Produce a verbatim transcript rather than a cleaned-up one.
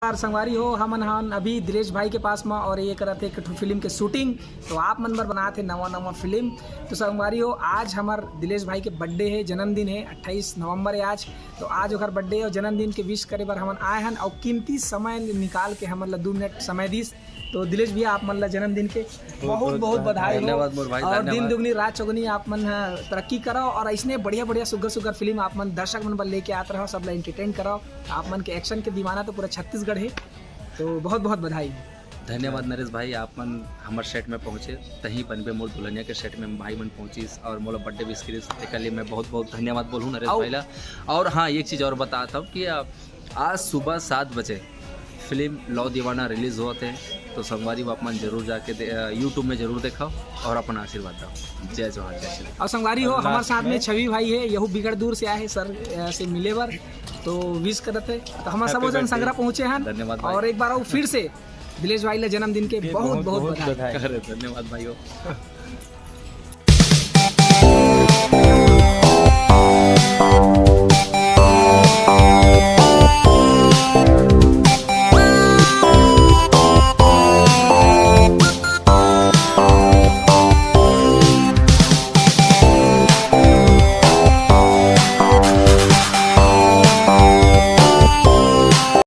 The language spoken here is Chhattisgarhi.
नमस्कार संगवारी हो, हमन हन अभी दिलेश भाई के पास म और ये करत हे एक ठो फिल्म के शूटिंग। तो आप मन बर बनात हे नवा नवा फिल्म। तो संगवारी हो, आज हमर दिलेश भाई के बर्थडे हे, जन्मदिन हे, अट्ठाईस नवंबर हे आज। तो आज ओकर बर्थडे और जन्मदिन के विश करे बर हमन आए हन और कीमती समय निकाल के हमन ला दो मिनट समय दिस। तो दिलेश भैया, आप मन ला जन्मदिन के बहुत बहुत बधाई हो। धन्यवाद मोर भाई, और दिन धन्यवाद। दुगनी रात चौगुनी आप मन ह तरक्की करो और इसने बढ़िया बढ़िया सुग्घर सुग्घर फिल्म आप मन दर्शक मन बर लेके आत रहो, सब ला एंटरटेन करो। आप मन के एक्शन के दीवाना तो पूरा छत्तीसगढ़ है। तो बहुत बहुत बधाई। धन्यवाद नरेश भाई, आप मन हमर सेट में पहुँचे, तहीं बनबे मोर दुल्हनिया के सेट में भाई मन पहुँचिस और मोला बर्थडे विश करिस, एकर लिए मैं बहुत बहुत धन्यवाद बोलूँ नरेश आओ। भाई ला। और हाँ, एक चीज़ और बताता हूँ कि आ, आज सुबह सात बजे फिल्म लव दीवाना रिलीज होत हे, तो संगवारी हो आप मन जरूर जाके दे, अ, YouTube में जरूर देखाओ और अपन आशीर्वाद दो। जय जोहार, जय श्री राम। और संगवारी हो, हमारे साथ में छवि भाई है, यहू बिगड़ दूर से आए हैं सर अ, से मिले बर। तो विश करत है। तो हम सब जन संगरा पहुंचे हैं। धन्यवाद भाई। और एक बार और फिर से दिलेश भाई ला जन्मदिन के बहुत बहुत बधाई। अरे धन्यवाद भाई हो।